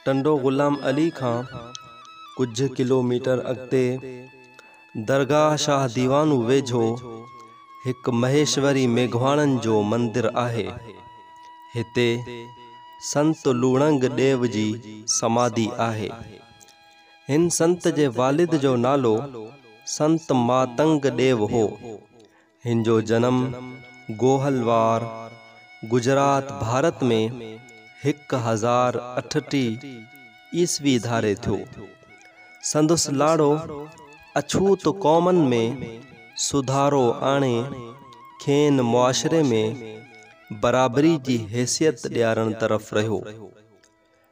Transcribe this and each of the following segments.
ٽنڊو غلام علي کان ڪجهه ڪلوميٽر اڳتي درگاهه شاهه ديوانو ويجهو هڪ مهيشوري ميگهواڻن جو مندر آهي. هتي سنت لوڻنگ ڏيو جي سماڌي آهي. هن سنت جي والد جو نالو سنت ماتنگ ڏيو هو. هن جو جنم گوهلوار، گجرات، ڀارت ۾ 1038 عيسوي ڌاري ٿيو. سندس لاڙو اڇوت قومن ۾ سڌارو آڻي کين معاشري ۾ برابري جي حيثيت ڏيارڻ طرف رهيو.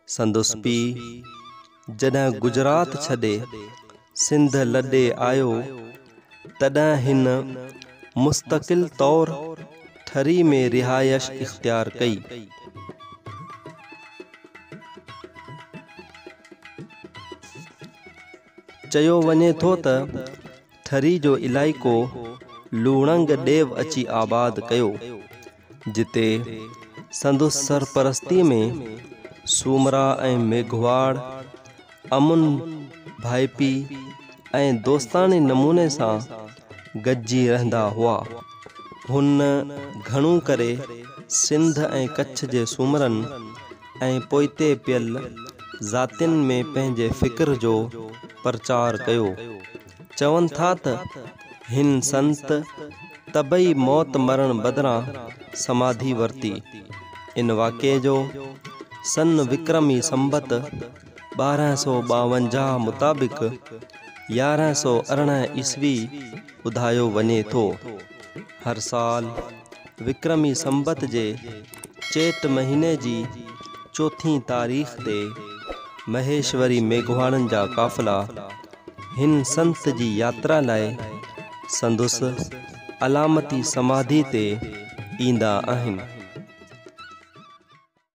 سندس پيء جڏهن گجرات ڇڏي سنڌ لڏي آيو، تڏهن هن مستقل طور ٺري ۾ رهائش اختيار ڪئي. چيو وڃي ٿو ته ٺري جو علائقو لوڻنگ ڏيو اچي آباد ڪيو، جتي سندس سرپرستيء ۾ سومرا ۽ ميگهواڙ امن، ڀائپي ۽ دوستاڻي نموني سان گڏجي رهندا هئا. هن گهڻو ڪري سنڌ ۽ ڪڇ جي سومرن ۽ پوئتي پيل ذاتين ۾ پنهنجي فڪر جو پرچار ڪيو. چون ٿا ته هن سنت طبعي موت مرڻ بدران سماڌي ورتي. ان واقعي جو سن وڪرمي سنبت 1252 مطابق 1118 عيسوي ٻڌايو وڃي ٿو. هر سال وڪرمي سنبت جي چيٽ مهيني جي چوٿين تاريخ تي مهيشوري ميگهواڙن جا قافلا هن سنت جي ياترا لاء سندس علامتي سماڌي تي ايندا آهن.